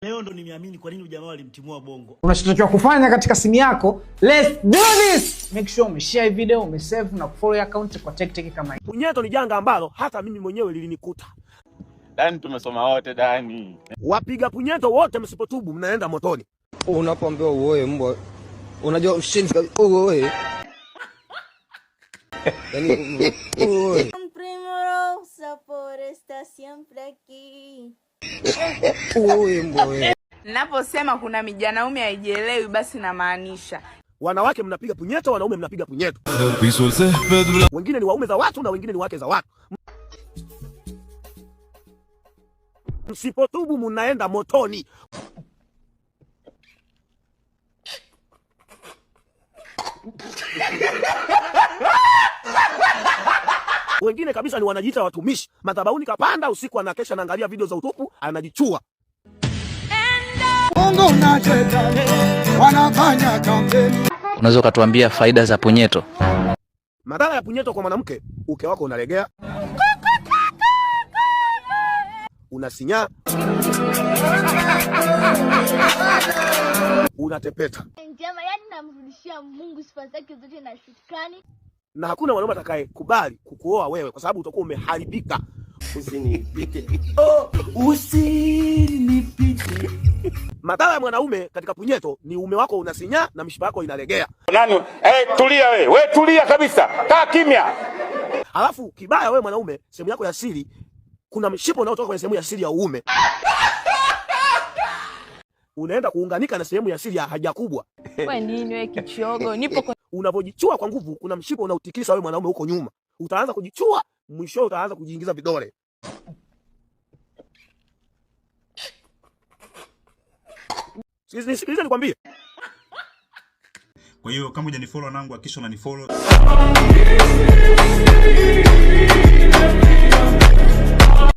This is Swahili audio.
Leo ndo nimeamini kwa nini ujamaa walimtimua Bongo. Unachotakiwa kufanya katika simu yako, let's do this. Make sure umeshare hii video, umesave na kufollow account kwa tech tech kama hii. Punyeto ni janga ambalo hata mimi mwenyewe lilinikuta. Dani, tumesoma wote Dani. Wapiga punyeto wote msipotubu mnaenda motoni. Unapoambiwa uoe mbwa, unajua ushenzi kabisa, uoe. Yaani uoe. Primorosa por estar siempre aquí. Uoe mbwa wewe. Naposema kuna mijanaume haijielewi, basi namaanisha Wanawake mnapiga punyeto, wanaume mnapiga punyeto. Wengine ni waume za watu na wengine ni wake za watu. Msipotubu mnaenda motoni. Wengine kabisa ni wanajiita watumishi madhabahuni, kapanda usiku, anakesha, anaangalia video za utupu, anajichua. Bongo unacheka, wanafanya kampeni. Unaweza ukatuambia faida za punyeto? Madhara ya punyeto kwa mwanamke, uke wako unalegea, unasinyaa, unatepeta, Njema, yani namrudishia Mungu sifa zake zote na shukrani. Na hakuna mwanaume atakaye kubali kukuoa wewe kwa sababu utakuwa umeharibika. Usinipite. Oh, usinipite. Madhara ya mwanaume katika punyeto ni ume wako unasinyaa na mishipa yako inalegea. Nani? Tulia we. We tulia kabisa. Kaa kimya. Halafu kibaya wewe mwanaume, sehemu yako ya siri kuna mshipa unaotoka kwenye sehemu ya siri ya uume unaenda kuunganika na sehemu ya siri ya haja kubwa. We nini we kichogo, nipo Unapojichua kwa nguvu, kuna mshipa unaotikisa wewe mwanaume huko nyuma, utaanza kujichua, mwisho utaanza kujiingiza vidole. Sikiliza nikwambie. Kwa hiyo kama hujanifollow nangu, hakikisha unanifollow.